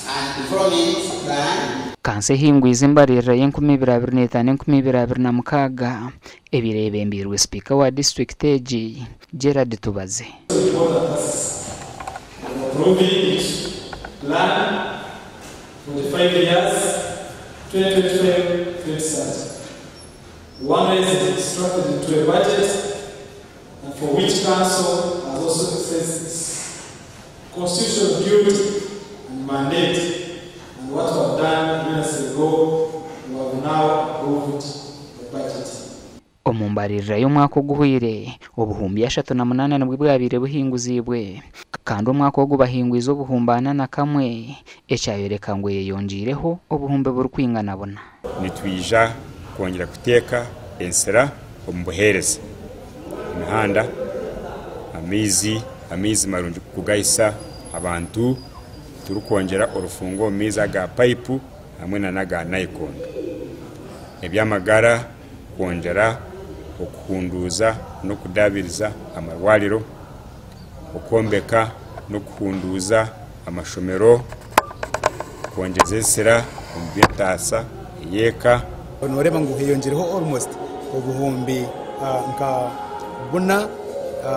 and Development Plan. Kanso ehingwize embaririra y'e2025, 2026 ebaire eyebembeirwe sipiika wa disiturikiti egi, Gerald Tubaze. Constitutional duty and mandate, and what we have done minutes ago, we have now approved the budget. Omu mbaririra y'omwaka oguhweire, obuhumbi 38 nibwo bwabaire buhinguziibwe kandi omwaka ogu bahingwize obuhumbi 41 ekyayoreka ngu eyeyongyeireho obuhumbi burikwingana buna. Nitwija kwongyera kuteeka ensira omu buheereza, emihanda, amaizi, amaizi marungi kugahisa abantu turikwongyera orufungo omu maizi aga payipu hamwe nana aga nayikondo. Eby'amagara, kwongyera okuhunduuza n'okudaabiriza amarwariro, okwombeka n'okuhunduuza amashomero, kwongyeza ensira omu by'entaasa ey'eka. Nooreeba ngu heyongyeireho almost obuhumbi nka buna,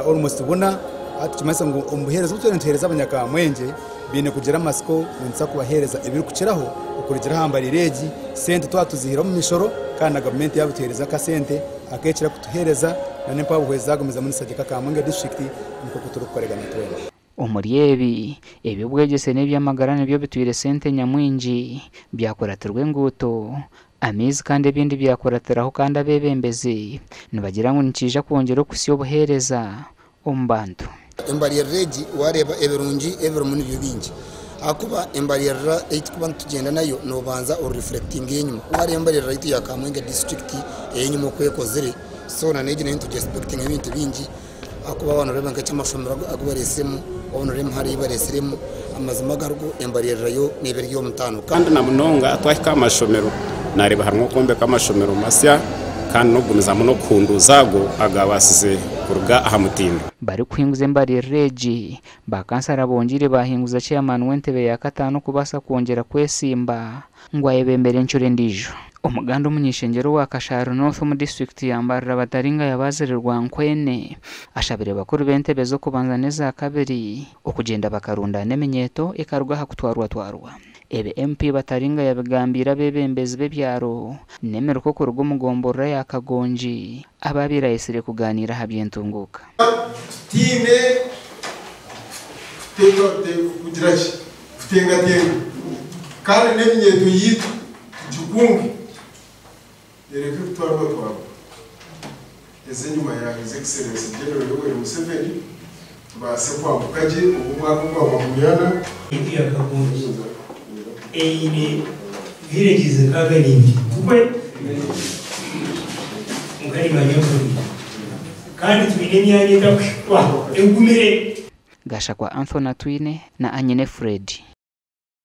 almost buna, hati nikimanyisa ngu omu buheereza obu turiyo nituheereza abanyakamwengye baine kugira amatsiko ngu nituza kubaheereza ebirikukiraho okurugiirira aha mbarira egi. Sente twaba tuzihire omu mishoro kandi na gavumenti yaaba etuheereza akasente akekira kutuheereza na n'empaha buhwezi zagumizamu nizishagika Kamwenge disiturikiti nk'oku turikukoregana twena. Omuri ebi, eby'obwegyese n'eby'amagara nibyo bitwire sente nyamwingi, byakuratirwa enguuto, amaizi kandi ebindi byakuratiraho kandi abeebembezi nibagira ngu nikiija kwongyera okuhitsya obuheereza omu bantu. Embaririra egi wareeba ebirungi ebirimu nibyo bingi ahakuba embaririra ei turikuba nitugyenda nayo nobanza orefulectinga enyima. Wareeba embaririra yaitu ya Kamwenge disiturikiti ey'enyima oku ekozire so na n'egi nayo nitugyesipekitinga ebintu bingi ahakuba waaba noreeba nk'eky'amashomero agu bareetsiremu, waaba noreeba emihanda ei bareetsiremu, amazima agarigo embaririra yo neeba eri ey'omutaano. Kandi na munonga twahika aha mashomero naareeba harimu okwombeka amashomero masya kandi n'okugumizamu n'okuhunduuza ago agaabaasize kuruga aha mutindo. Barikuhinguza embaririra egi, ba kansara bongyeire baahinguza chairman w'entebe ya kataano kubaasa kwongyera kwesimba ngu ayebembere encuro endiijo. Omuganda omuny'eishengyero owa Kasharu North omu disiturikiti ya Mbarara Bataringaya Bazirirwa Nkwene ashabire bakuru b'entebe z'okubanza n'eza kabiri okugyenda bakarundaana eminyeeto ekaruga aha kutwarwatwarwa. Ebi MP Bataringaya yabigambiire abeebembezi b'ebyaro n'emiruka okuruga omu gomborora ya Kagongi abaabaire ayetsire kugaaniira aha by'entunguuka. Tutaine kugira ki? Kutengatenga. Kandi n'eminyeeto yaitu tugikunge ereke kutwarwatwarwa eze enyima ya His Excellency General Yoweri Museveni tubaase kwambuka gye ogu omwaka ogwa 40. Yaitu ya Kagongi eine villages 62 tukwe kwonka nimanya mpurire kandi twine emyanya etakuhikwa egumire. Gashakwa Anthony Atwine na Anyine Fred.